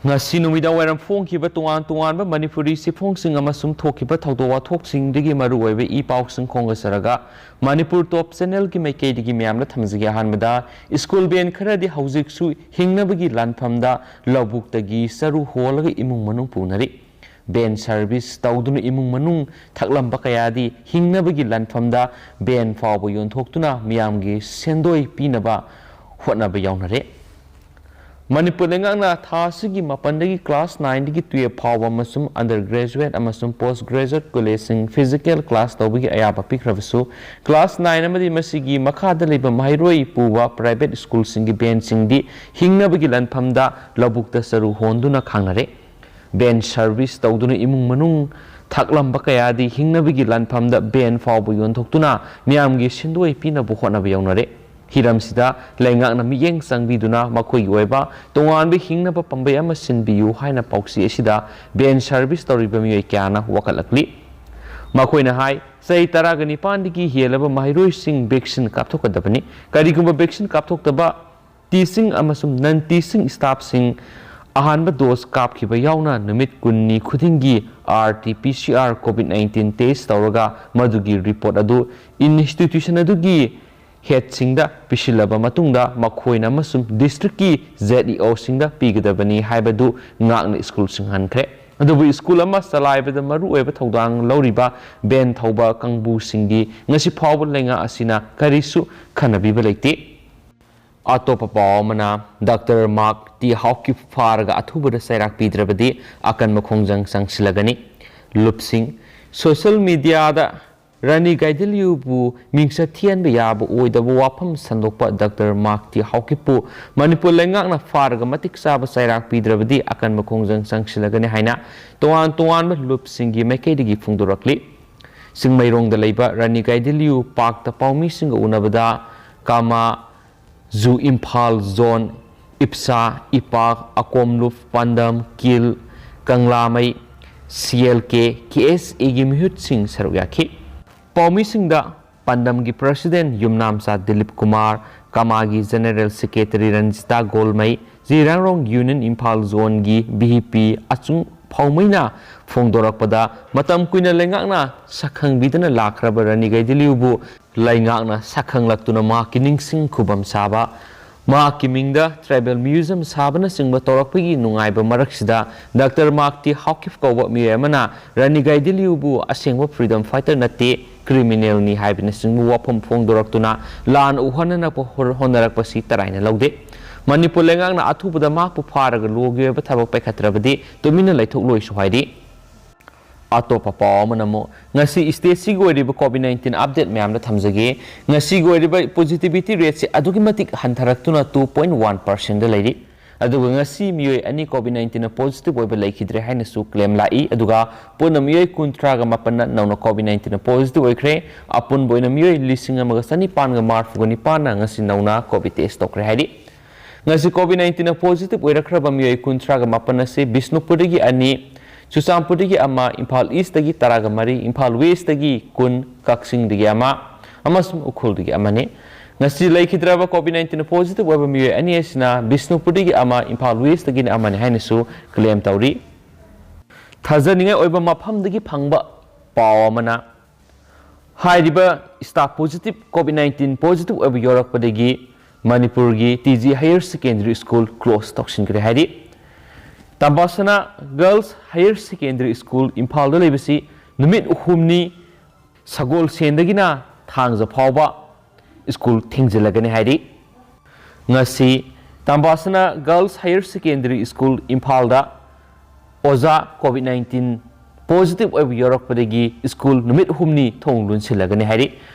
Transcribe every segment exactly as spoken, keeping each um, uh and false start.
ꯉꯁꯤ ꯅꯨꯃꯤꯗꯥꯡ ꯋꯥꯏꯔꯝ ꯐꯣꯡꯈꯤꯕ ꯇꯣꯉꯥꯟ ꯇꯣꯉꯥꯟꯕ ꯃꯅꯤꯄꯨꯔꯤ ꯆꯦꯐꯣꯡꯁꯤꯡ ꯑꯃꯁꯨꯡ ꯊꯣꯛꯈꯤꯕ ꯊꯧꯗꯣꯛ ꯋꯥꯊꯣꯛꯁꯤꯡꯗꯒꯤ ꯃꯔꯨꯑꯣꯏꯕ ꯏ ꯄꯥꯎꯁꯤꯡ ꯈꯣꯝꯒꯠꯆꯔꯒ, ꯃꯅꯤꯄꯨꯔ ꯇꯣꯞ ꯆꯦꯅꯦꯜꯒꯤ ꯃꯥꯏꯀꯩꯗꯒꯤ ꯃꯌꯥꯝꯗ ꯊꯝꯖꯒꯦ꯫ ꯑꯍꯥꯟꯕꯗ, ꯁ꯭ꯀꯨꯜ ꯚꯦꯟ ꯈꯔꯗꯤ ꯍꯧꯖꯤꯛꯁꯨ ꯍꯤꯡꯅꯕꯒꯤ ꯂꯥꯟꯐꯝꯗ ꯂꯧꯕꯨꯛꯇꯒꯤ ꯆꯔꯨ ꯍꯣꯜꯂꯒ ꯏꯃꯨꯡ ꯃꯅꯨꯡ ꯄꯨꯅꯔꯤ꯫ ꯚꯦꯟ ꯁꯔꯚꯤꯁ ꯇꯧꯗꯨꯅ ꯏꯃꯨꯡ ꯃꯅꯨꯡ ꯊꯛꯂꯝꯕ ꯀꯌꯥꯗꯤ ꯍꯤꯡꯅꯕꯒꯤ ꯂꯥꯟꯐꯝꯗ ꯚꯦꯟ ꯐꯥꯎꯕ ꯌꯣꯟꯊꯣꯛꯇꯨꯅ ꯃꯤꯌꯥꯝꯒꯤ ꯁꯦꯟꯗꯣꯏ ꯄꯤꯅꯕ ꯍꯣꯠꯅꯕ ꯌꯥꯎꯅꯔꯦ꯫ ꯃꯅꯤꯄꯨꯔ ꯂꯩꯉꯥꯛꯅ ꯊꯥ ꯑꯁꯤꯒꯤ ꯃꯥꯄꯟꯗꯒꯤ ꯀ꯭ꯂꯥꯁ ꯅꯥꯏꯟꯗꯒꯤ ꯇꯨꯌꯦꯜꯐ ꯐꯥꯎꯕ ꯑꯃꯁꯨꯡ ꯑꯟꯗꯔ ꯒ꯭ꯔꯦꯖꯨꯑꯦꯠ ꯑꯃꯁꯨꯡ ꯄꯣꯁ ꯒ꯭ꯔꯦꯖꯨꯑꯦꯠ ꯀꯣꯂꯦꯖꯁꯤꯡ ꯐꯤꯖꯤꯀꯦꯜ ꯀ꯭ꯂꯥꯁ ꯇꯧꯕꯒꯤ ꯑꯌꯥꯕ ꯄꯤꯈ꯭ꯔꯕꯁꯨ, ꯀ꯭ꯂꯥꯁ ꯅꯥꯏꯟ ꯑꯃꯗꯤ ꯃꯁꯤꯒꯤ ꯃꯈꯥꯗ ꯂꯩꯕ ꯃꯍꯩꯔꯣꯏ ꯄꯨꯕ ꯄ꯭ꯔꯥꯏꯚꯦꯠ ꯁ꯭ꯀꯨꯜꯁꯤꯡꯒꯤ ꯚꯦꯟꯁꯤꯡꯗꯤ ꯍꯤꯡꯅꯕꯒꯤ ꯂꯥꯟꯐꯝꯗ ꯂꯧꯕꯨꯛꯇ ꯆꯔꯨ ꯍꯣꯟꯗꯨꯅ ꯈꯥꯡꯅꯔꯦ꯫ ꯚꯦꯟ ꯁꯔꯚꯤꯁ ꯇꯧꯗꯨꯅ ꯏꯃꯨꯡ ꯃꯅꯨꯡ ꯊꯛꯂꯝꯕ ꯀꯌꯥꯗꯤ ꯍꯤꯡꯅꯕꯒꯤ ꯂꯥꯟꯐꯝꯗ ꯚꯦꯟ ꯐꯥꯎꯕ ꯌꯣꯟꯊꯣꯛꯇꯨꯅ ꯃꯤꯌꯥꯝꯒꯤ ꯁꯦꯟꯗꯣꯏ ꯄꯤꯅꯕ ꯍꯣꯠꯅꯕ ꯌꯥꯎꯅꯔꯦ꯫ ꯍꯤꯔꯝꯁꯤꯗ ꯂꯩꯉꯥꯛꯅ ꯃꯤꯠꯌꯦꯡ ꯆꯪꯕꯤꯗꯨꯅ ꯃꯈꯣꯏꯒꯤ ꯑꯣꯏꯕ ꯇꯣꯉꯥꯟꯕ ꯍꯤꯡꯅꯕ ꯄꯥꯝꯕꯩ ꯑꯃ ꯁꯤꯟꯕꯤꯌꯨ ꯍꯥꯏꯅ ꯄꯥꯎꯆꯦ ꯑꯁꯤꯗ ꯚꯦꯟ ꯁꯔꯚꯤꯁ ꯇꯧꯔꯤꯕ ꯃꯤꯑꯣꯏ ꯀꯌꯥꯅ ꯋꯥꯀꯠꯂꯛꯂꯤ꯫ ꯃꯈꯣꯏꯅ ꯍꯥꯏ, ꯆꯍꯤ ꯇꯔꯥꯒ ꯅꯤꯄꯥꯟꯗꯒꯤ ꯍꯦꯜꯂꯕ ꯃꯍꯩꯔꯣꯏꯁꯤꯡ ꯚꯦꯛꯁꯤꯟ ꯀꯥꯞꯊꯣꯛꯀꯗꯕꯅꯤ꯫ ꯀꯔꯤꯒꯨꯝꯕ ꯚꯦꯛꯁꯤꯟ ꯀꯥꯞꯊꯣꯛꯇꯕ ꯇꯤꯆꯤꯡ ꯑꯃꯁꯨꯡ ꯅꯟ ꯇꯤꯆꯤꯡ ꯁ꯭ꯇꯥꯐꯁꯤꯡ ꯑꯍꯥꯟꯕ ꯗꯣꯁ ꯀꯥꯞꯈꯤꯕ ꯌꯥꯎꯅ ꯅꯨꯃꯤꯠ ꯀꯨꯟꯅꯤ ꯈꯨꯗꯤꯡꯒꯤ R T P C R COVID nineteen test ꯇꯧꯔꯒ ꯃꯗꯨꯒꯤ ꯔꯤꯄꯣꯔꯠ ꯑꯗꯨ ꯏꯟꯁꯇꯤꯇ꯭ꯌꯨꯁꯟ ꯑꯗꯨꯒꯤ ꯍꯦꯗꯁꯤꯡꯗ ꯄꯤꯁꯤꯜꯂꯕ ꯃꯇꯨꯡꯗ ꯃꯈꯣꯏꯅ ꯑꯃꯁꯨꯡ ꯗꯤꯁꯇ꯭ꯔꯤꯛꯀꯤ ꯖꯦꯗ ꯏ ꯑꯣꯁꯤꯡꯗ ꯄꯤꯒꯗꯕꯅꯤ ꯍꯥꯏꯕꯗꯨ ꯉꯥꯛꯅ ꯁ꯭ꯀꯨꯜꯁꯤꯡ ꯍꯟꯈ꯭ꯔꯦ꯫ ꯑꯗꯨꯕꯨ ꯁ꯭ꯀꯨꯜ ꯑꯃ ꯆꯂꯥꯏꯕꯗ ꯃꯔꯨꯑꯣꯏꯕ ꯊꯧꯗꯥꯡ ꯂꯧꯔꯤꯕ ꯚꯦꯟ ꯊꯧꯕ ꯀꯥꯡꯕꯨꯁꯤꯡꯗꯤ ꯉꯁꯤ ꯐꯥꯎꯕ ꯂꯩꯉꯥꯛ ꯑꯁꯤꯅ ꯀꯔꯤꯁꯨ ꯈꯟꯅꯕꯤꯕ ꯂꯩꯇꯦ꯫ ꯑꯇꯣꯞꯄ ꯄꯥꯎ ꯑꯃꯅ, ꯗꯥꯛꯇꯔ ꯃꯥꯔꯛ ꯇꯤ ꯍꯥꯎꯀꯤꯞ ꯐꯥꯔꯒ ꯑꯊꯨꯕꯗ ꯆꯩꯔꯥꯛ ꯄꯤꯗ꯭ꯔꯕꯗꯤ ꯑꯀꯟꯕ ꯈꯣꯡꯖꯪ ꯆꯪꯁꯤꯜꯂꯒꯅꯤ꯫ ꯂꯨꯞꯁꯤꯡ, ꯁꯣꯁꯤꯌꯦꯜ ꯃꯤꯗꯤꯌꯥꯗ ꯔꯥꯅꯤ ꯒꯥꯏꯗꯤꯟꯂꯤꯌꯨꯕꯨ ꯃꯤꯡꯆꯠ ꯊꯤꯍꯟꯕ ꯌꯥꯕ ꯑꯣꯏꯗꯕ ꯋꯥꯐꯝ ꯁꯟꯗꯣꯛꯄ ꯗꯥꯛꯇꯔ ꯃꯥꯔꯛ ꯇꯤ ꯍꯥꯎꯀꯤꯞꯄꯨ ꯃꯅꯤꯄꯨꯔ ꯂꯩꯉꯥꯛꯅ ꯐꯥꯔꯒ ꯃꯇꯤꯛ ꯆꯥꯕ ꯆꯩꯔꯥꯛ ꯄꯤꯗ꯭ꯔꯕꯗꯤ ꯑꯀꯟꯕ ꯈꯣꯡꯖꯪ ꯆꯪꯁꯤꯜꯂꯒꯅꯤ ꯍꯥꯏꯅ ꯇꯣꯉꯥꯟ ꯇꯣꯉꯥꯟꯕ ꯂꯨꯞꯁꯤꯡꯒꯤ ꯃꯥꯏꯀꯩꯗꯒꯤ ꯐꯣꯡꯗꯣꯔꯛꯂꯤ꯫ ꯆꯤꯡꯃꯩꯔꯣꯡꯗ ꯂꯩꯕ ꯔꯥꯅꯤ ꯒꯥꯏꯗꯤꯟꯂꯤꯌꯨ ꯄꯥꯔꯛꯇ ꯄꯥꯎꯃꯤꯁꯤꯡꯒ ꯎꯅꯕꯗ ꯀꯥꯃꯥ ꯖꯨ ꯏꯝꯐꯥꯜ ꯖꯣꯟ, ꯏꯞꯁꯥ, ꯏꯄꯥꯛ, ꯑꯀꯣꯝꯂꯨꯞ, ꯄꯥꯟꯗꯝ, ꯀꯤꯜ, ꯀꯪꯂꯥꯃꯩ, ꯁꯤ ꯑꯦꯜ ꯀꯦ, ꯀꯦ ꯑꯦꯁ ꯑꯦꯒꯤ ꯃꯤꯍꯨꯠꯁꯤꯡ ꯁꯔꯨꯛ ꯌꯥꯈꯤ꯫ ꯄꯥꯎꯃꯤꯁꯤꯡꯗ ꯄꯥꯟꯗꯝꯒꯤ ꯄ꯭ꯔꯁꯤꯗꯦꯟ ꯌꯨꯝꯅꯥꯝꯆꯥ ꯗꯤꯂꯤꯞ ꯀꯨꯃꯥꯔ, ꯀꯃꯥꯒꯤ general secretary Ranjita Golmei, Jirangrong union Imphal ꯖꯣꯟꯒꯤ ꯚꯤ ꯄꯤ ꯑꯆꯨꯡ ꯐꯥꯎꯃꯩꯅ ꯐꯣꯡꯗꯣꯔꯛꯄꯗ, ꯃꯇꯝ ꯀꯨꯏꯅ ꯂꯩꯉꯥꯛꯅ ꯁꯛꯈꯪꯕꯤꯗꯅ ꯂꯥꯛꯈ꯭ꯔꯕ ꯔꯥꯅꯤ ꯒꯥꯏꯗꯤꯟꯂꯤꯌꯨꯕꯨ ꯂꯩꯉꯥꯛꯅ ꯁꯛꯈꯪꯂꯛꯇꯨꯅ ꯃꯍꯥꯛꯀꯤ ꯅꯤꯡꯁꯤꯡ ꯈꯨꯕꯝ ꯁꯥꯕ, ꯃꯍꯥꯛꯀꯤ ꯃꯤꯡꯗ ꯇ꯭ꯔꯥꯏꯕꯦꯜ ꯃ꯭ꯌꯨꯖꯤꯌꯝ ꯁꯥꯕꯅꯆꯤꯡꯕ ꯇꯧꯔꯛꯄꯒꯤ ꯅꯨꯡꯉꯥꯏꯕ ꯃꯔꯛꯁꯤꯗ, ꯗꯥꯛꯇꯔ ꯃꯥꯔꯛ ꯇꯤ ꯍꯥꯎꯀꯤꯞ ꯀꯧꯕ ꯃꯤꯑꯣꯏ ꯑꯃꯅ ꯔꯥꯅꯤ ꯒꯥꯏꯗꯤꯟꯂꯤꯌꯨꯕꯨ ꯑꯁꯦꯡꯕ ꯐ꯭ꯔꯤꯗꯝ ꯐꯥꯏꯇꯔ ꯅꯠꯇꯦ, ꯀ꯭ꯔꯤꯃꯤꯅꯦꯜꯅꯤ ꯍꯥꯏꯕꯅꯆꯤꯡꯕ ꯋꯥꯐꯝ ꯐꯣꯡꯗꯣꯔꯛꯇꯨꯅ ꯂꯥꯟ ꯎꯍꯟꯅꯅꯕ ꯍꯣ-, ꯍꯣꯠꯅꯔꯛꯄꯁꯤ ꯇꯔꯥꯏꯅ ꯂꯧꯗꯦ꯫ ꯃꯅꯤꯄꯨꯔ ꯂꯩꯉꯥꯛꯅ ꯑꯊꯨꯕꯗ ꯃꯍꯥꯛꯄꯨ ꯐꯥꯔꯒ ꯂꯣꯒꯤ ꯑꯣꯏꯕ ꯊꯕꯛ ꯄꯥꯏꯈꯠꯇ꯭ꯔꯕꯗꯤ ꯇꯨꯃꯤꯟꯅ ꯂꯩꯊꯣꯛꯂꯣꯏꯁꯨ ꯍꯥꯏꯔꯤ꯫ ꯑꯇꯣꯞꯄ ꯄꯥꯎ ꯑꯃꯅ ꯑꯃꯨꯛ ꯉꯁꯤ ꯁ꯭ꯇꯦꯠꯁꯤꯒꯤ ꯑꯣꯏꯔꯤꯕ ꯀꯣꯚꯤꯗ ꯅꯥꯏꯟꯇꯤꯟ ꯑꯞꯗꯦꯠ ꯃꯌꯥꯝꯗ ꯊꯝꯖꯒꯦ꯫ ꯉꯁꯤꯒꯤ ꯑꯣꯏꯔꯤꯕ ꯄꯣꯖꯤꯇꯤꯚꯤꯇꯤ ꯔꯦꯠꯁꯤ ꯑꯗꯨꯛꯀꯤ ꯃꯇꯤꯛ ꯍꯟꯊꯔꯛꯇꯨꯅ ꯇꯨ ꯄꯣꯏꯟꯠ ꯋꯥꯟ ꯄꯥꯔꯁꯦꯟꯠꯇ ꯂꯩꯔꯤ꯫ ꯑꯗꯨꯒ ꯉꯁꯤ ꯃꯤꯑꯣꯏ ꯑꯅꯤ ꯀꯣꯚꯤꯗ ꯅꯥꯏꯟꯇꯤꯟꯅ ꯄꯣꯖꯤꯇꯤꯚ ꯑꯣꯏꯕ ꯂꯩꯈꯤꯗ꯭ꯔꯦ ꯍꯥꯏꯅꯁꯨ ꯀ꯭ꯂꯦꯝ ꯂꯥꯛꯏ꯫ ꯑꯗꯨꯒ ꯄꯨꯟꯅ ꯃꯤꯑꯣꯏ ꯀꯨꯟꯊ꯭ꯔꯥꯒ ꯃꯥꯄꯟꯅ ꯅꯧꯅ ꯀꯣꯚꯤꯗ ꯅꯥꯏꯟꯇꯤꯟꯅ ꯄꯣꯖꯤꯇꯤꯚ ꯑꯣꯏꯈ꯭ꯔꯦ꯫ ꯑꯄꯨꯟꯕ ꯑꯣꯏꯅ ꯃꯤꯑꯣꯏ ꯂꯤꯁꯤꯡ ꯑꯃꯒ ꯆꯅꯤꯄꯥꯟꯒ ꯃꯔꯤꯐꯨꯒ ꯅꯤꯄꯥꯟꯅ ꯉꯁꯤ ꯅꯧꯅ ꯀꯣꯚꯤꯗ ꯇꯦꯁ ꯇꯧꯈ꯭ꯔꯦ ꯍꯥꯏꯔꯤ꯫ ꯉꯁꯤ ꯀꯣꯚꯤꯗ ꯅꯥꯏꯟꯇꯤꯟꯅ ꯄꯣꯖꯤꯇꯤꯚ ꯑꯣꯏꯔꯛꯈ꯭ꯔꯕ ꯃꯤꯑꯣꯏ ꯀꯨꯟꯊ꯭ꯔꯥꯒ ꯃꯥꯄꯟ ꯑꯁꯤ ꯕꯤꯁꯅꯨꯄꯨꯔꯗꯒꯤ ꯑꯅꯤ, ꯆꯨꯔꯆꯥꯟꯄꯨꯔꯗꯒꯤ ꯑꯃ, ꯏꯝꯐꯥꯜ ꯏꯁꯇꯒꯤ ꯇꯔꯥꯒ ꯃꯔꯤ, ꯏꯝꯐꯥꯜ ꯋꯦꯁꯇꯒꯤ ꯀꯨꯟ, ꯀꯛꯆꯤꯡꯗꯒꯤ ꯑꯃ ꯑꯃꯁꯨꯡ ꯎꯈ꯭ꯔꯨꯜꯗꯒꯤ ꯑꯃꯅꯤ꯫ ꯉꯁꯤ ꯂꯩꯈꯤꯗ꯭ꯔꯕ ꯀꯣꯚꯤꯗ ꯅꯥꯏꯟꯇꯤꯟ ꯄꯣꯖꯤꯇꯤꯚ ꯑꯣꯏꯕ ꯃꯤꯑꯣꯏ ꯑꯅꯤ ꯑꯁꯤꯅ ꯕꯤꯁꯅꯨꯄꯨꯔꯗꯒꯤ ꯑꯃ, ꯏꯝꯐꯥꯜ ꯋꯦꯁꯇꯒꯤꯅ ꯑꯃꯅꯤ ꯍꯥꯏꯅꯁꯨ ꯀ꯭ꯂꯦꯝ ꯇꯧꯔꯤ꯫ ꯊꯥꯖꯅꯤꯡꯉꯥꯏ ꯑꯣꯏꯕ ꯃꯐꯝꯗꯒꯤ ꯐꯪꯕ ꯄꯥꯎ ꯑꯃꯅ, ꯍꯥꯏꯔꯤꯕ staff positive, covid nineteen positive ꯑꯣꯏꯕ ꯌꯥꯎꯔꯛꯄꯗꯒꯤ ꯃꯅꯤꯄꯨꯔꯒꯤ T G higher secondary school close ꯇꯧꯁꯤꯟꯈ꯭ꯔꯦ ꯍꯥꯏꯔꯤ꯫ ꯇꯝꯕꯥꯁꯅꯥ ꯒꯔꯜꯁ ꯍꯥꯌꯔ ꯁꯦꯀꯦꯟꯗꯔꯤ ꯁ꯭ꯀꯨꯜ ꯏꯝꯐꯥꯜꯗ ꯂꯩꯕꯁꯤ ꯅꯨꯃꯤꯠ ꯍꯨꯝꯅꯤ, ꯁꯒꯣꯜꯁꯦꯟꯗꯒꯤꯅ ꯊꯥꯡꯖ ꯐꯥꯎꯕ ꯁ꯭ꯀꯨꯜ ꯊꯤꯡꯖꯤꯜꯂꯒꯅꯤ ꯍꯥꯏꯔꯤ꯫ ꯉꯁꯤ ꯇꯝꯕꯥꯁꯅꯥ ꯒꯔꯜꯁ ꯍꯥꯌꯔ ꯁꯦꯀꯦꯟꯗꯔꯤ ꯁ꯭ꯀꯨꯜ ꯏꯝꯐꯥꯜꯗ ꯑꯣꯖꯥ ꯀꯣꯚꯤꯗ ꯅꯥꯏꯟꯇꯤꯟ ꯄꯣꯖꯤꯇꯤꯚ ꯑꯣꯏꯕ ꯌꯥꯎꯔꯛꯄꯗꯒꯤ ꯁ꯭ꯀꯨꯜ ꯅꯨꯃꯤꯠ ꯍꯨꯝꯅꯤ ꯊꯣꯡ ꯂꯣꯟꯁꯤꯜꯂꯒꯅꯤ ꯍꯥꯏꯔꯤ꯫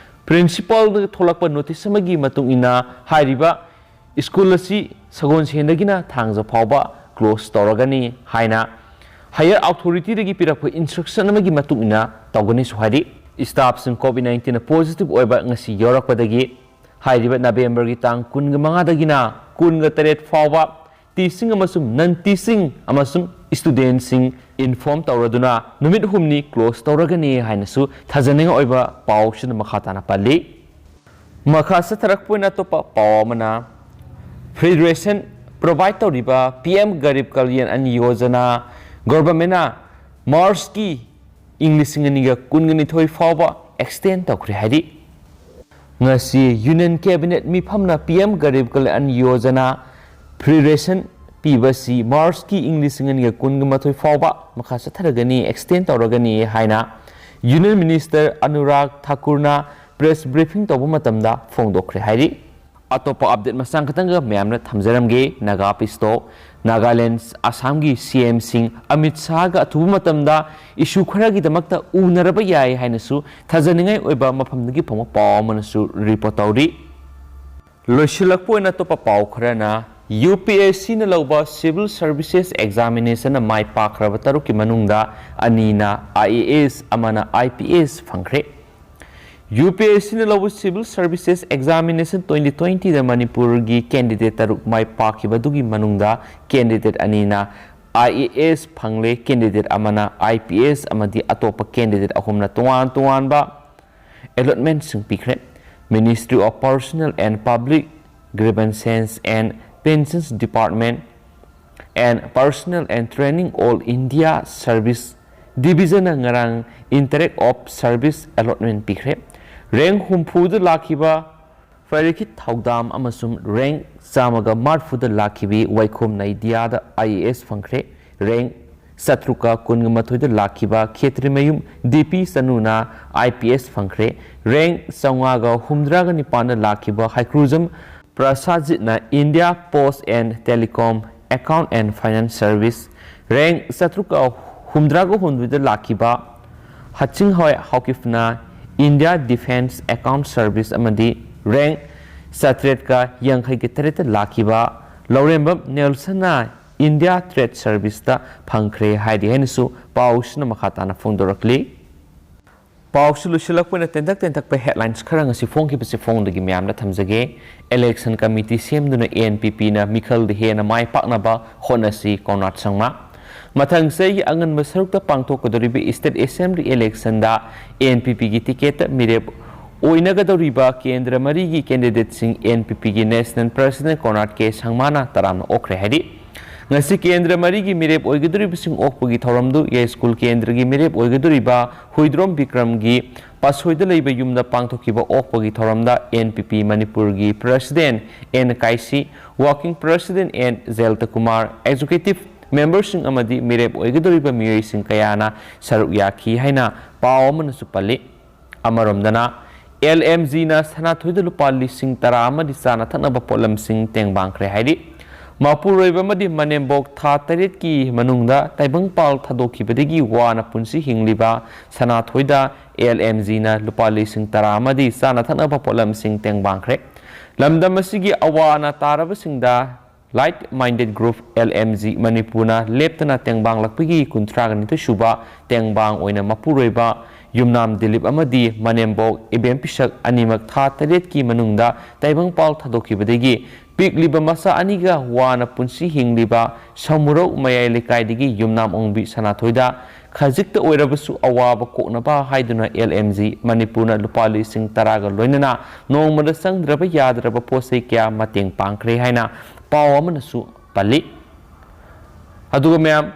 ꯄ꯭ꯔꯤꯟꯁꯤꯄꯥꯜꯗ ꯊꯣꯛꯂꯛꯄ ꯅꯣꯇꯤꯁ ꯑꯃꯒꯤ ꯃꯇꯨꯡ ꯏꯟꯅ, ꯍꯥꯏꯔꯤꯕ ꯁ꯭ꯀꯨꯜ ꯑꯁꯤ ꯁꯒꯣꯜꯁꯦꯟꯗꯒꯤꯅ ꯊꯥꯡꯖ ꯐꯥꯎꯕ ꯀ꯭ꯂꯣꯖ ꯇꯧꯔꯒꯅꯤ ꯍꯥꯏꯅ ꯍꯥꯌꯔ ꯑꯣꯊꯣꯔꯤꯇꯤꯗꯒꯤ ꯄꯤꯔꯛꯄ ꯏꯟꯁꯇ꯭ꯔꯛꯁꯟ ꯑꯃꯒꯤ ꯃꯇꯨꯡ ꯏꯟꯅ ꯇꯧꯒꯅꯤꯁꯨ ꯍꯥꯏꯔꯤ꯫ ꯁ꯭ꯇꯥꯐꯁꯤꯡ ꯀꯣꯚꯤꯗ ꯅꯥꯏꯟꯇꯤꯟ ꯄꯣꯖꯤꯇꯤꯚ ꯑꯣꯏꯕ ꯉꯁꯤ ꯌꯥꯎꯔꯛꯄꯗꯒꯤ, ꯍꯥꯏꯔꯤꯕ ꯅꯕꯦꯝꯕꯔꯒꯤ ꯇꯥꯡ ꯀꯨꯟꯒ ꯃꯉꯥꯗꯒꯤꯅ ꯀꯨꯟꯒ ꯇꯔꯦꯠ ꯐꯥꯎꯕ ꯇꯤꯆꯤꯡ ꯑꯃꯁꯨꯡ ꯅꯟ ꯇꯤꯆꯤꯡ ꯑꯃꯁꯨꯡ ꯁ꯭ꯇꯨꯗꯦꯟꯠꯁꯤꯡ ꯏꯟꯐꯣꯔꯝ ꯇꯧꯔꯗꯨꯅ ꯅꯨꯃꯤꯠ ꯍꯨꯝꯅꯤ ꯀ꯭ꯂꯣꯖ ꯇꯧꯔꯒꯅꯤ ꯍꯥꯏꯅꯁꯨ ꯊꯥꯖꯅꯤꯡꯉꯥꯏ ꯑꯣꯏꯕ ꯄꯥꯎꯁꯤꯅ ꯃꯈꯥ ꯇꯥꯅ ꯄꯜꯂꯤ꯫ ꯃꯈꯥ ꯆꯠꯊꯔꯛꯄ ꯑꯣꯏꯅ ꯑꯇꯣꯞꯄ ꯄꯥꯎ ꯑꯃꯅ, ꯐꯦꯗꯔꯦꯁꯟ ꯄ꯭ꯔꯣꯚꯥꯏꯗ ꯇꯧꯔꯤꯕ ꯄꯤ ꯑꯦꯝ ꯒꯔꯤꯕ ꯀꯜꯌꯥꯟ ꯑꯟꯅ ꯌꯣꯖꯅꯥ ꯒꯣꯚꯔꯟꯃꯦꯟꯅ ꯃꯥꯔꯆꯀꯤ ꯏꯪ ꯂꯤꯁꯤꯡ ꯑꯅꯤꯒ ꯀꯨꯟꯒ ꯅꯤꯊꯣꯏ ꯐꯥꯎꯕ ꯑꯦꯛꯁꯇꯦꯟ ꯇꯧꯈ꯭ꯔꯦ ꯍꯥꯏꯔꯤ꯫ ꯉꯁꯤ ꯌꯨꯅꯤꯌꯟ ꯀꯦꯕꯤꯅꯦꯠ ꯃꯤꯐꯝꯅ P M Garib Kalyan Yojana free ration ꯄꯤꯕ ꯑꯁꯤ ꯃꯥꯔꯆꯀꯤ ꯏꯪ ꯂꯤꯁꯤꯡ ꯑꯅꯤꯒ ꯀꯨꯟꯒ ꯃꯥꯊꯣꯏ ꯐꯥꯎꯕ ꯃꯈꯥ ꯆꯠꯊꯔꯒꯅꯤ, ꯑꯦꯛꯁꯇꯦꯟ ꯇꯧꯔꯒꯅꯤ ꯍꯥꯏꯅ ꯌꯨꯅꯤꯌꯟ ꯃꯤꯅꯤꯁꯇꯔ ꯑꯅꯨꯔꯥꯒ ꯊꯥꯀꯨꯔꯅ ꯄ꯭ꯔꯦꯁ ꯕ꯭ꯔꯤꯐꯤꯡ ꯇꯧꯕ ꯃꯇꯝꯗ ꯐꯣꯡꯗꯣꯛꯈ꯭ꯔꯦ ꯍꯥꯏꯔꯤ꯫ ꯑꯇꯣꯞꯄ ꯑꯞꯗꯦꯠ ꯃꯆꯥ ꯈꯛꯇꯪꯒ ꯃꯌꯥꯝꯅ ꯊꯝꯖꯔꯝꯒꯦ꯫ ꯅꯥꯒꯥ ꯄꯤꯁꯇꯣꯛ꯫ ꯅꯥꯒꯥꯂꯦꯟ, ꯑꯁꯥꯝꯒꯤ ꯁꯤ ꯑꯦꯝꯁꯤꯡ ꯑꯃꯤꯠ ꯁꯥꯍꯒ ꯑꯊꯨꯕ ꯃꯇꯝꯗ ꯏꯁꯨ ꯈꯔꯒꯤꯗꯃꯛꯇ ꯎꯅꯔꯕ ꯌꯥꯏ ꯍꯥꯏꯅꯁꯨ ꯊꯥꯖꯅꯤꯡꯉꯥꯏ ꯑꯣꯏꯕ ꯃꯐꯝꯗꯒꯤ ꯐꯪꯕ ꯄꯥꯎ ꯑꯃꯅꯁꯨ ꯔꯤꯄꯣꯔꯠ ꯇꯧꯔꯤ꯫ ꯂꯣꯏꯁꯤꯜꯂꯛꯄ ꯑꯣꯏꯅ ꯑꯇꯣꯞꯄ ꯄꯥꯎ ꯈꯔꯅ, ꯌꯨ ꯄꯤ ꯑꯦꯁ ꯁꯤꯅ ꯂꯧꯕ ꯁꯤꯚꯤꯜ ꯁꯔꯚꯤꯁꯦꯁ ꯑꯦꯛꯖꯥꯃꯤꯅꯦꯁꯟꯅ ꯃꯥꯏ ꯄꯥꯛꯈ꯭ꯔꯕ ꯇꯔꯨꯛꯀꯤ ꯃꯅꯨꯡꯗ ꯑꯅꯤꯅ ꯑꯥꯏ ꯑꯦ ꯑꯦꯁ, ꯑꯃꯅ ꯑꯥꯏ ꯄꯤ ꯑꯦꯁ ꯐꯪꯈ꯭ꯔꯦ꯫ ꯌꯨ ꯄꯤ ꯑꯦꯁ ꯁꯤꯅ ꯂꯧꯕ ꯁꯤꯚꯤꯜ ꯁꯔꯚꯤꯁꯦꯁ ꯑꯦꯛꯖꯥꯃꯤꯅꯦꯁꯟ ꯇ꯭ꯋꯦꯟꯇꯤ ꯇ꯭ꯋꯦꯟꯇꯤꯗ ꯃꯅꯤꯄꯨꯔꯒꯤ ꯀꯦꯟꯗꯤꯗꯦꯠ ꯇꯔꯨꯛ ꯃꯥꯏ ꯄꯥꯛꯈꯤꯕꯗꯨꯒꯤ ꯃꯅꯨꯡꯗ ꯀꯦꯟꯗꯤꯗꯦꯠ ꯑꯅꯤꯅ ꯑꯥꯏ ꯑꯦ ꯑꯦꯁ ꯐꯪꯂꯦ, ꯀꯦꯟꯗꯤꯗꯦꯠ ꯑꯃꯅ ꯑꯥꯏ ꯄꯤ ꯑꯦꯁ ꯑꯃꯗꯤ ꯑꯇꯣꯞꯄ ꯀꯦꯟꯗꯤꯗꯦꯠ ꯑꯍꯨꯝꯅ ꯇꯣꯉꯥꯟ ꯇꯣꯉꯥꯟꯕ ꯑꯦꯂꯣꯠꯃꯦꯟꯠꯁꯤꯡ ꯄꯤꯈ꯭ꯔꯦ꯫ Ministry of Personnel and Public Grievances and Pensions Department and Personnel and Training, All India Service Division ꯅ ꯉꯔꯥꯡ ꯏꯟꯇꯔꯦꯛ ꯑꯣꯐ ꯁꯔꯚꯤꯁ ꯑꯦꯂꯣꯠꯃꯦꯟꯠ ꯄꯤꯈ꯭ꯔꯦ꯫ ꯔꯦꯡꯛ ꯍꯨꯝꯐꯨꯗ ꯂꯥꯛꯈꯤꯕ ꯐꯔꯤꯈꯤꯠ ꯊꯧꯗꯥꯝ ꯑꯃꯁꯨꯡ ꯔꯦꯡꯛ ꯆꯥꯝꯃꯒ ꯃꯔꯤꯐꯨꯗ ꯂꯥꯛꯈꯤꯕꯤ ꯋꯥꯏꯈꯣꯝ ꯅꯩꯗꯤꯌꯥꯗ ꯑꯥꯏ ꯑꯦ ꯑꯦꯁ ꯐꯪꯈ꯭ꯔꯦ꯫ ꯔꯦꯡꯛ ꯆꯥꯇ꯭ꯔꯨꯛꯀ ꯀꯨꯟꯒ ꯃꯥꯊꯣꯏꯗ ꯂꯥꯛꯈꯤꯕ ꯈꯦꯇ꯭ꯔꯤꯃꯌꯨꯝ ꯗꯤ ꯄꯤ ꯆꯅꯨꯅ ꯑꯥꯏ ꯄꯤ ꯑꯦꯁ ꯐꯪꯈ꯭ꯔꯦ꯫ ꯔꯦꯡꯛ ꯆꯥꯝꯃꯉꯥꯒ ꯍꯨꯝꯗ꯭ꯔꯥꯒ ꯅꯤꯄꯥꯟꯗ ꯂꯥꯛꯈꯤꯕ ꯍꯩꯀ꯭ꯔꯨꯖꯝ ꯄ꯭ꯔꯁꯥꯖꯤꯠꯅ India post and telecom account and finance service. Rank ꯆꯥꯇ꯭ꯔꯨꯛꯀ ꯍꯨꯝꯗ꯭ꯔꯥꯒ ꯍꯨꯝꯗꯣꯏꯗ ꯂꯥꯛꯈꯤꯕ ꯍꯆꯤꯡꯍꯣꯏ ꯍꯥꯎꯀꯤꯐꯅ ꯏꯟꯗꯤꯌꯥ ꯗꯤꯐꯦꯟꯁ ꯑꯦꯀꯥꯎꯟꯠ ꯁꯔꯚꯤꯁ ꯑꯃꯗꯤ ꯔꯦꯡꯛ ꯆꯥꯇ꯭ꯔꯦꯠꯀ ꯌꯥꯡꯈꯩꯒ ꯇꯔꯦꯠꯇ ꯂꯥꯛꯈꯤꯕ ꯂꯧꯔꯦꯝꯕꯝ ꯅꯦꯜꯁꯟꯅ ꯏꯟꯗꯤꯌꯥ ꯇ꯭ꯔꯦꯗ ꯁꯔꯚꯤꯁꯇ ꯐꯪꯈ꯭ꯔꯦ ꯍꯥꯏꯔꯤ ꯍꯥꯏꯅꯁꯨ ꯄꯥꯎꯁꯤꯅ ꯃꯈꯥ ꯇꯥꯅ ꯐꯣꯡꯗꯣꯔꯛꯂꯤ꯫ ꯄꯥꯎꯁꯤ ꯂꯣꯏꯁꯤꯜꯂꯛꯄ ꯑꯣꯏꯅ ꯇꯦꯟꯇꯛ ꯇꯦꯟꯇꯛꯄ ꯍꯦꯗꯂꯥꯏꯟꯁ ꯈꯔ ꯉꯁꯤ ꯐꯣꯡꯈꯤꯕꯁꯤ ꯐꯣꯡꯗꯒꯤ ꯃꯌꯥꯝꯗ ꯊꯝꯖꯒꯦ꯫ ꯏꯂꯦꯛꯁꯟ ꯀꯃꯤꯇꯤ ꯁꯦꯝꯗꯨꯅ ꯑꯦ ꯑꯦꯟ ꯄꯤ ꯄꯤꯅ ꯃꯤꯈꯜꯗ ꯍꯦꯟꯅ ꯃꯥꯏ ꯄꯥꯛꯅꯕ ꯍꯣꯠꯅꯁꯤ, ꯀꯣꯟꯔꯥꯗ ꯁꯪꯃꯥ꯫ ꯃꯊꯪ ꯆꯍꯤꯒꯤ ꯑꯉꯟꯕ ꯁꯔꯨꯛꯇ ꯄꯥꯡꯊꯣꯛꯀꯗꯧꯔꯤꯕ ꯏꯁꯇꯦꯠ ꯑꯦꯁꯦꯝꯕ꯭ꯂꯤ ꯏꯂꯦꯛꯁꯟꯗ ꯑꯦ ꯑꯦꯟ ꯄꯤ ꯄꯤꯒꯤ ꯇꯤꯀꯦꯠꯇ ꯃꯤꯔꯦꯞ ꯑꯣꯏꯅꯒꯗꯧꯔꯤꯕ ꯀꯦꯟꯗ꯭ꯔ ꯃꯔꯤꯒꯤ candidateꯁꯤꯡ N P Pꯒꯤ National President Conrad K ꯁꯪꯃꯥꯅ ꯇꯔꯥꯝꯅ ꯑꯣꯛꯈ꯭ꯔꯦ ꯍꯥꯏꯔꯤ꯫ ꯉꯁꯤ ꯀꯦꯟꯗ꯭ꯔ ꯃꯔꯤꯒꯤ ꯃꯤꯔꯦꯞ ꯑꯣꯏꯒꯗꯧꯔꯤꯕꯁꯤꯡ ꯑꯣꯛꯄꯒꯤ ꯊꯧꯔꯝꯗꯨ ꯌꯥꯏꯁ꯭ꯀꯨꯜ ꯀꯦꯟꯗ꯭ꯔꯒꯤ ꯃꯤꯔꯦꯞ ꯑꯣꯏꯒꯗꯧꯔꯤꯕ ꯍꯨꯏꯗ꯭ꯔꯣꯝ ꯕꯤꯀ꯭ꯔꯝꯒꯤ ꯄꯥꯁꯣꯏꯗ ꯂꯩꯕ ꯌꯨꯝꯗ ꯄꯥꯡꯊꯣꯛꯈꯤꯕ ꯑꯣꯛꯄꯒꯤ ꯊꯧꯔꯝꯗ N P P ꯃꯅꯤꯄꯨꯔꯒꯤ President N Kaisi, Working President N Jayantakumar, Executive Memberꯁꯤꯡ ꯑꯃꯗꯤ ꯃꯤꯔꯦꯞ ꯑꯣꯏꯒꯗꯧꯔꯤꯕ ꯃꯤꯑꯣꯏꯁꯤꯡ ꯀꯌꯥꯅ ꯁꯔꯨꯛ ꯌꯥꯈꯤ ꯍꯥꯏꯅ ꯄꯥꯎ ꯑꯃꯅꯁꯨ ꯄꯜꯂꯤ꯫ ꯑꯃꯔꯣꯝꯗꯅ, L M Gꯅ ꯁꯅꯥꯊꯣꯏꯗ ꯂꯨꯄꯥ ꯂꯤꯁꯤꯡ ꯇꯔꯥ ꯑꯃꯗꯤ ꯆꯥꯅ ꯊꯛꯅꯕ ꯄꯣꯠꯂꯝꯁꯤꯡ ꯇꯦꯡꯕꯥꯡꯈ꯭ꯔꯦ ꯍꯥꯏꯔꯤ꯫ ꯃꯄꯨꯔꯣꯏꯕ ꯑꯃꯗꯤ ꯃꯅꯦꯝꯕꯣꯛ ꯊꯥ ꯇꯔꯦꯠꯀꯤ ꯃꯅꯨꯡꯗ ꯇꯥꯏꯕꯪꯄꯥꯜ ꯊꯥꯗꯣꯛꯈꯤꯕꯗꯒꯤ ꯋꯥꯅ ꯄꯨꯟꯁꯤ ꯍꯤꯡꯂꯤꯕ ꯁꯅꯥꯊꯣꯏꯗ L M Gꯅ ꯂꯨꯄꯥ ꯂꯤꯁꯤꯡ ꯇꯔꯥ ꯑꯃꯗꯤ ꯆꯥꯅ ꯊꯛꯅꯕ ꯄꯣꯠꯂꯝꯁꯤꯡ ꯇꯦꯡꯕꯥꯡꯈ꯭ꯔꯦ꯫ ꯂꯝꯗꯝ ꯑꯁꯤꯒꯤ ꯑꯋꯥ ꯑꯅꯥ ꯇꯥꯔꯕꯁꯤꯡꯗ Like Minded Group L M G ꯃꯅꯤꯄꯨꯔꯅ ꯂꯦꯞꯇꯅ ꯇꯦꯡꯕꯥꯡꯂꯛꯄꯒꯤ ꯀꯨꯟꯊ꯭ꯔꯥꯒ ꯅꯤꯊꯣꯏ ꯁꯨꯕ ꯇꯦꯡꯕꯥꯡ ꯑꯣꯏꯅ ꯃꯄꯨꯔꯣꯏꯕ ꯌꯨꯝꯅꯥꯝ ꯗꯤꯂꯤꯞ ꯑꯃꯗꯤ ꯃꯅꯦꯝꯕꯣꯛ ꯏꯕꯦꯝ ꯄꯤꯁꯛ ꯑꯅꯤꯃꯛ ꯊꯥ ꯇꯔꯦꯠꯀꯤ ꯃꯅꯨꯡꯗ ꯇꯥꯏꯕꯪꯄꯥꯜ ꯊꯥꯗꯣꯛꯈꯤꯕꯗꯒꯤ ꯄꯤꯛꯂꯤꯕ ꯃꯆꯥ ꯑꯅꯤꯒ ꯋꯥꯅ ꯄꯨꯟꯁꯤ ꯍꯤꯡꯂꯤꯕ ꯁꯃꯨꯔꯧ ꯃꯌꯥꯏ ꯂꯩꯀꯥꯏꯗꯒꯤ ꯌꯨꯝꯅꯥꯝ ꯑꯣꯡꯕꯤ ꯁꯅꯥꯊꯣꯏꯗ ꯈꯖꯤꯛꯇ ꯑꯣꯏꯔꯕꯁꯨ ꯑꯋꯥꯕ ꯀꯣꯛꯅꯕ ꯍꯥꯏꯗꯨꯅ L M G ꯃꯅꯤꯄꯨꯔꯅ ꯂꯨꯄꯥ ꯂꯤꯁꯤꯡ ꯇꯔꯥꯒ ꯂꯣꯏꯅꯅ ꯅꯣꯡꯃꯗ ꯆꯪꯗ꯭ꯔꯕ ꯌꯥꯗ꯭ꯔꯕ ꯄꯣꯠ ꯆꯩ ꯀꯌꯥ ꯃꯇꯦꯡ ꯄꯥꯡꯈ꯭ꯔꯦ ꯍꯥꯏꯅ ꯄꯥꯎ ꯑꯃꯅꯁꯨ ꯄꯜꯂꯤ꯫ ꯑꯗꯨꯒ ꯃꯌꯥꯝ,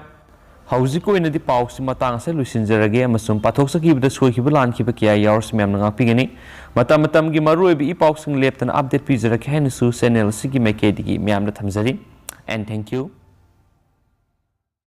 ꯍꯧꯖꯤꯛꯀꯤ ꯑꯣꯏꯅꯗꯤ ꯄꯥꯎꯁꯤ ꯃꯇꯥꯡ ꯑꯁꯤꯗ ꯂꯣꯏꯁꯤꯟꯖꯔꯒꯦ ꯑꯃꯁꯨꯡ ꯄꯥꯊꯣꯛꯆꯈꯤꯕꯗ ꯁꯣꯏꯈꯤꯕ ꯂꯥꯟꯈꯤꯕ ꯀꯌꯥ ꯌꯥꯎꯔꯁꯨ ꯃꯌꯥꯝꯅ ꯉꯥꯛꯄꯤꯒꯅꯤ꯫ ꯃꯇꯝ ꯃꯇꯝꯒꯤ ꯃꯔꯨꯑꯣꯏꯕ ꯏ ꯄꯥꯎꯁꯤꯡ ꯂꯦꯞꯇꯅ update ꯄꯤꯖꯔꯛꯀꯦ ꯍꯥꯏꯅꯁꯨ channel ꯑꯁꯤꯒꯤ ꯃꯥꯏꯀꯩꯗꯒꯤ ꯃꯌꯥꯝꯗ ꯊꯝꯖꯔꯤ꯫ And thank you.